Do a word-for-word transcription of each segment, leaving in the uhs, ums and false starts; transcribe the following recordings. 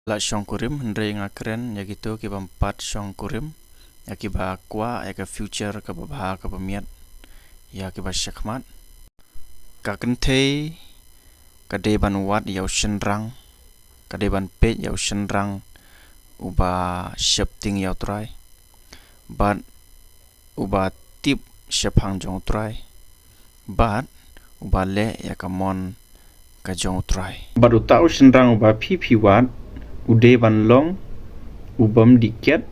La shongkurim, hynrei nga kren ïa kito ki bym pat shongkurim, ïa ki ba kwah ïa ka future ka ba bha ka ba miat ïa ki ba shakhmat. Ka kynthei ka dei ban wad ïa u shynrang, ka dei ban peit ïa u shynrang u ba sheptieng ïa u Trai, bad u ba tip shaphang jong u Trai, bad u ba leh ïa ka mon ka jong u Trai. Bad uta u shynrang u ba phi phi wad, u dei ban long u bym dih kiad,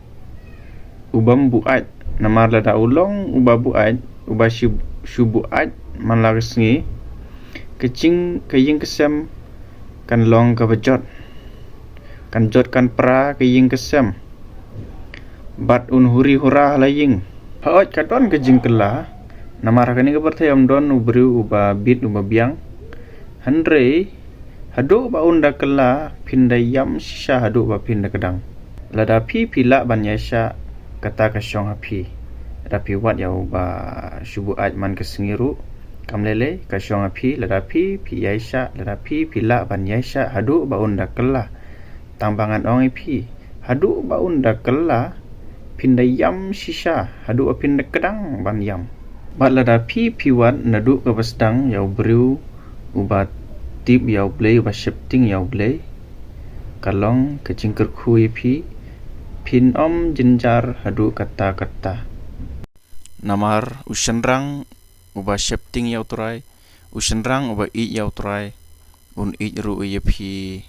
u bym buaid. Namar lada u long u ba buaid, u ba shu, shu buaid man la ka sngi, ka jing, ka ïing ka sem kan long ka ba jot, kan jot kan pra ka ïing ka sem, bad un huri hura ha la ïing. Hooid, ka don ka jingkylla, namar ha kane ka pyrthei ym don u briew u ba bit u ba biang. Hynrei haduh ba un da kylla, phin da ïam shisha haduh ba phin da kdang. Lada phi phi lah ban ïaishah, kata ka shong ha phi. Lada phi wad ïa u ba shu buaid man ka sngi ruh, kam lei lei, ka shong ha phi. Lada phi phi ïaishah, lada phi phi lah ban ïaishah haduh ba un da kylla. Tang ba ngan ong ïa phi, haduh ba un da kylla, phin da ïam shisha haduh ba phin da kdang ban ïam. Bad lada phi phi wad naduh ka ba sdang ïa u briew u ba tip ïa u Blei, u ba sheptieng ïa u Blei, ka long ka jingkyrkhu ïa phi, phin ym jynjar haduh katta katta. Namar u shynrang u ba sheptieng ïa u Trai, u shynrang u ba ïeit ïa u Trai, un ïeit ruh ïa phi.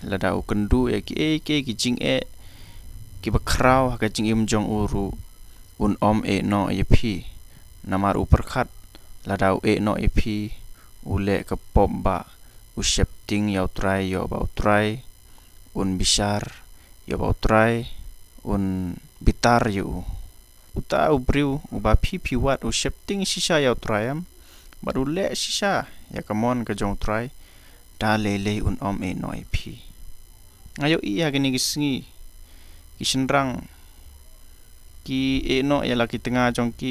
Lada u kynduh ïa kiei kiei ki jingeh ki ba khraw ha ka jingim jong u ruh, un ym ïeh noh ïa phi. Namar u pyrkhat, lada u ïeh noh ïa phi, u leh ka pop ba u sheptieng ïa u Trai, ïoh ba u Trai un bishar, ïoh ba u Trai un bitar ïa u. Uta u briew u ba phi phi wad u sheptieng shisha ïa u Trai em, bad u leh shisha ïa ka mon ka jong u Trai, da lei lei un ym ïeh noh ïa phi. Nga ïohi ha kine ki sngi, ki shynrang ki ïeh noh ïa la ki tnga jong ki,